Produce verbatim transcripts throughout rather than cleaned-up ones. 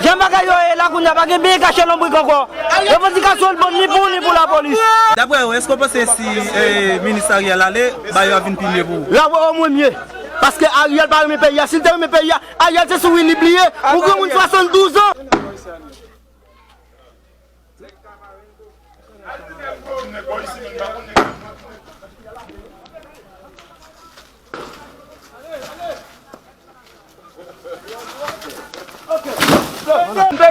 Jan bagay yo ye la kounye a, pa gen byen kache lonbrik ankò. Revandikasyon l bon ni pou ou ni pou lapolis. Daprè ou, èske w panse si eh, minis Ariel ale, bagay yo ap vin pi mye pou ou? L ap omwen mye. Paske Ariel pa renmen peyi a. Si l te renmen peyi a, Ariel se souri li bliye. Ou granmoun swasanndouz an.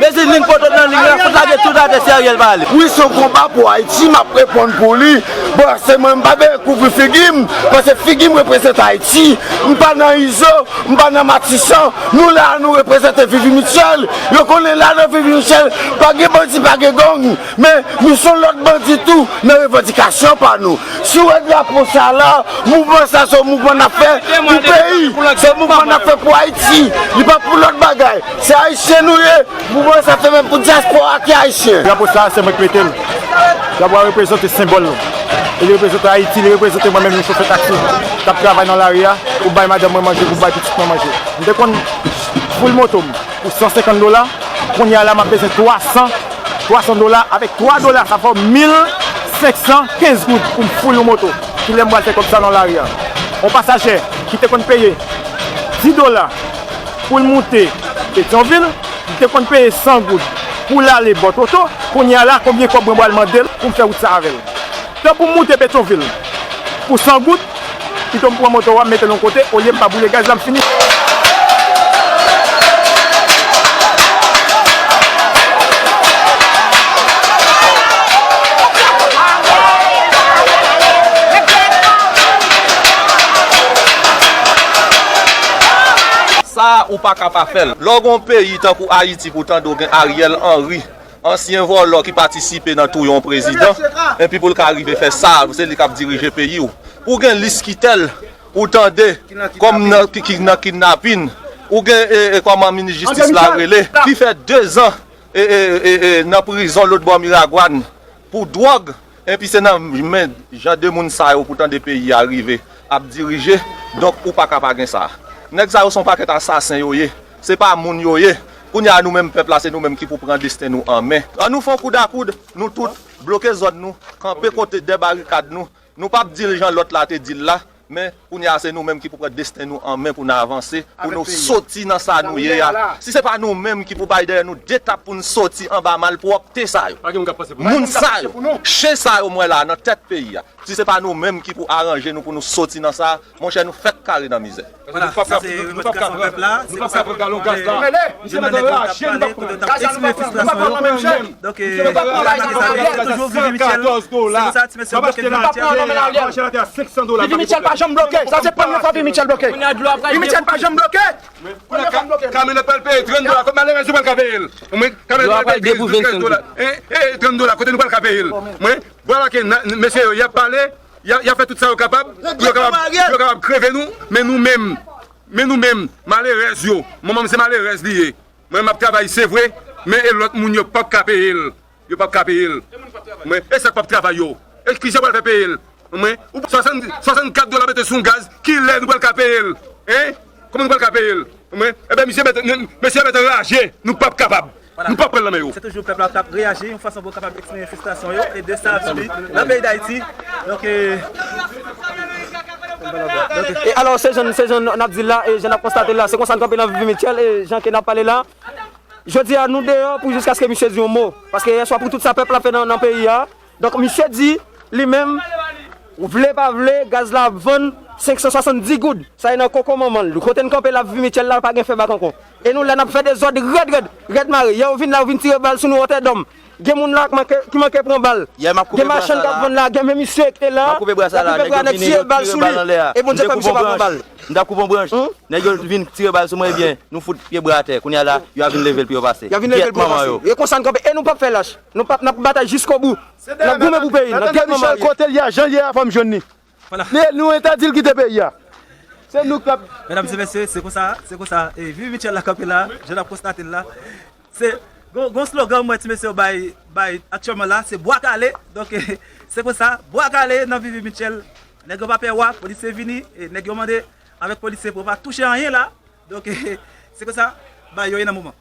Mezi ling poto nan ling la, fout lage tout atè si Ariel pa ale. Wi, se yon konba pou Ayiti, m ap reponn pou li. Bon, se mwen, m pa bezwen kouvri figi m, paske figi m reprezante Ayiti. M pa nan Izo, m pa nan Matisan. Nou la, nou reprezante Vivi Mitchell. Yo konnen la nan Vivi Mitchell, pa gen bandi, pa gen gang. Men, nou se yon lòt bandi tou nan revandikasyon pa nou. Si w wè drapo sa la, mouvman sa se yon mouvman n ap fè pou peyi, se yon mouvman n ap fè pou Ayiti. Li pa pou lòt bagay. Se Ayisyen nou ye. Mouvman sa fè menm pou dyaspora ki Ayisyen. Drapo sa, se mwen ki mete l. Drapo a reprezante senbòl nou. E li reprezante Ayiti, li reprezante mwen menm, yon chofè taksi k ap travay nan lari a, pou bay madanm mwen manje, pou bay pitit mwen manje. M te konn foul moto m pou san senkant dola. Kounye a la, m ap bezwen twa san, twa san dola. Avèk twa dola, sa fè w mil senk san kenz goud pou m foul yon moto. Kilè m pral fè kòb sa nan lari a? Yon pasaje ki te konn peye dis dola pou l moute Petyonvil, li te konn peye san goud pou l ale bò Toto. Kounye a la, konbyen kòb mwen pral mande l pou m fè wout sa avè l? Tan pou m moute Petyonvil pou san goud, pito m pran moto a, m mete l yon kote, olye m pa boule gaz la, m fini. Sa ou pa ka pa fè l. Lè w gen yon peyi tankou Ayiti pou w tande w gen Ariel Henry, ansyen vòlò ki patisipe nan touye yon prezidan, epi pou l ka rive fè sa, se li k ap dirije peyi w. Pou w gen Liskitèl, ou tande, kòm nan, ki, ki nan kidnapin, ou gen, e, e, kòman minis jistis la rele, ki fè dezan, e, e, e, e, nan prizon lòtbò Miragwàn pou dwòg, epi se nan men jan de moun sa yo pou tande peyi a rive ap dirije, donk ou pa ka pa gen sa. Nèg sa yo se yon pakèt asasen yo ye, se pa moun yo ye. Kounye a nou menm pèp la, se nou menm ki pou pran desten nou an men. An nou fè yon koud a koud, nou tout, bloke zòn nou, kanpe kote dè barikad nou. Nou p ap di l jan lòt la te di l la, men kounye a se nou menm ki pou pran desten nou an men pou n avanse, pou nou soti nan sa nou ye a. Si se pa nou menm ki pou bay dèyè nou de tap pou n soti anba malpwòpte sa yo, moun sa yo, chen sa yo m wè la nan tèt peyi a, si se pa nou menm ki pou aranje nou pou nou soti nan sa, monchè, nou fèk kare nan mizè. Vwala, sa se revandikasyon pèp la, se konsa pou nou pale, nou mande pou n t ap pale, kote yo t ap eksprime fristrasyon yo. Donk, e, sa se toujou Vivi Mitchell, se konsa ti mesye bloke Vivi Mitchell. Vivi Mitchell pa janm bloke, sa se premye fwa Vivi Mitchell bloke. Vivi Mitchell pa janm bloke. Premye fwa m bloke. Kamyonèt pral peye trant dola, kote malerèz yo pral ka peye l? Mwen, kamyonèt pral peye trant dola. E, e, trant dola, kote nou pral ka peye l? Mwen, vwala ke mesye yo, y ap pale, y a, y a fè tout sa yo kapab, pou yo kapab, pou yo kapab kreve nou, men nou menm, men nou menm, malerèz yo, manman m se malerèz li ye. Mwen, m ap travay, se vre, men e lòt moun yo p ap ka peye l. Yo p ap ka peye l. Mwen, e sa k p ap travay yo? E kijan yo pral fè peye l? Mwen, ou swasannkat dola mete sou yon gaz, kilè nou pral ka peye l? Hein? Kòman nou pral ka peye l? Mwen, ebyen, misye mèt, mesye mèt anraje, nou p ap kapab. Nou p ap pran l nan men yo. Se toujou pèp la k ap reyaji yon fason pou yo kapab eksprime fristrasyon yo e de sa ap sibi nan peyi Dayiti. Donk, e, e alò, se jan, se jan n ap di l la, e jan n ap konstate l la, se konsa n kanpe nan Vivi Mitchell, e jan ke n ap pale la. Jodi a, nou deyò pou jiskaske misye di yon mo. Paske yèswa pou tout sa pèp la fè nan, nan peyi a. Donk, misye di, li menm, vle pa vle, gaz la ap vann senk san swasanndis goud. Sa e nan koko manman l. Kote n kanpe la, Vivi Mitchell la, pa gen fè bak ankò. E nou la, n ap fè dezòd rèd, rèd, rèd mare. Yè, yo vin la, yo vin tire bal sou nou, Wotèdòm. Gen moun la k manke, ki manke pran bal. Gen machann k ap vann la, gen menm misye ki te la, y ap koupe bra nèg tire bal sou li. E Bondye fè misye pa pran bal. M t ap koupe yon branch. Nèg yo vin tire bal sou mwen, ebyen, nou fout pye bra atè. Kounye a la, y a vin leve l pou yo pase. Y a vin leve l pou yo pase. E konsa n kanpe. E nou p ap fè lach. Nou p ap, n ap batay jiskobou. N ap goumen pou peyi n. Nan tèt manman Michel, kote l ye a, jan l ye a, fò m jwenn li. Li, nou entèdi l kite peyi a. Se nou k ap. Medam e mesye, se konsa, se konsa. E Vivi Mitchell la kanpe la, jan n ap konstate l la. Se, gon, gon slogan mwen ti mesye yo bay, bay aktyèlman la, se bwa kale. Donk, se konsa, bwa kale nan Vivi Mitchell. Nèg yo pa pè wa, polisye vini, e nèg yo mande avèk polisye pou yo pa touche anyen la. Donk, se konsa, bay yo ye nan moman.